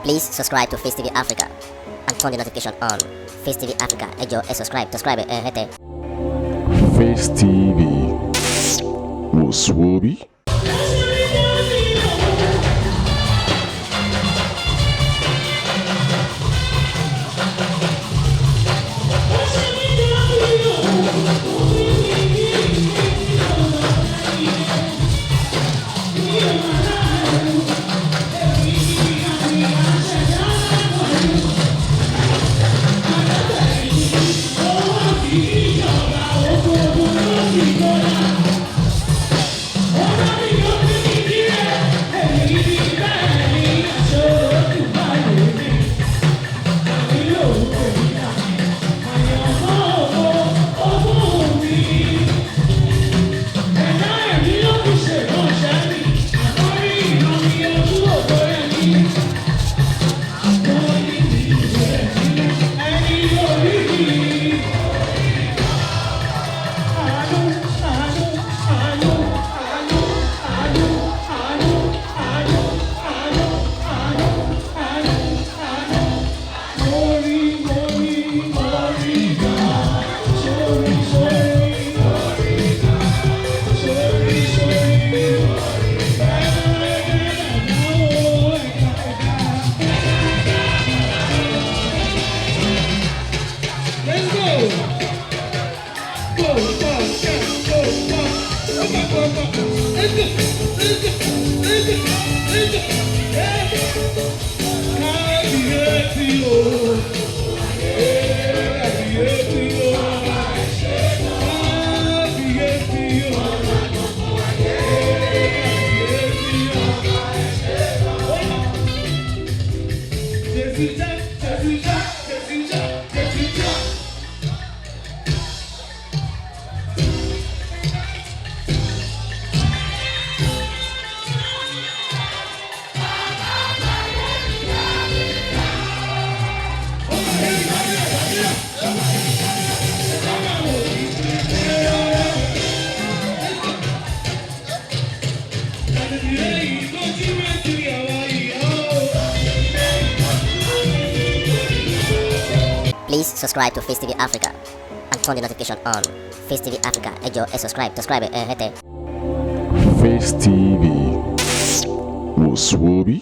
Please subscribe to Face TV Africa and turn the notification on. Face TV Africa, ẹ jọ̀ọ́, ẹ subscribe, subscribe ẹ hẹ́tẹ̀. Face TV wò sùwòbí. Let's go! Go, go, go, go, go. Go, go, go, go. Let's go! Let's go! Let's go! Let's go! Yeah. Kábíyèsí o. Kábíyèsí o. Kábíyèsí o. Kábíyèsí o. Jésù jẹ́, Jésù jẹ́, Jésù jẹ́, Jésù jẹ́. Please subscribe to Face TV Africa and turn the notification on. Face TV Africa, ẹ jọ̀ọ́, ẹ subscribe, subscribe ẹ hẹ́tẹ̀. Face TV wò sùwòbí.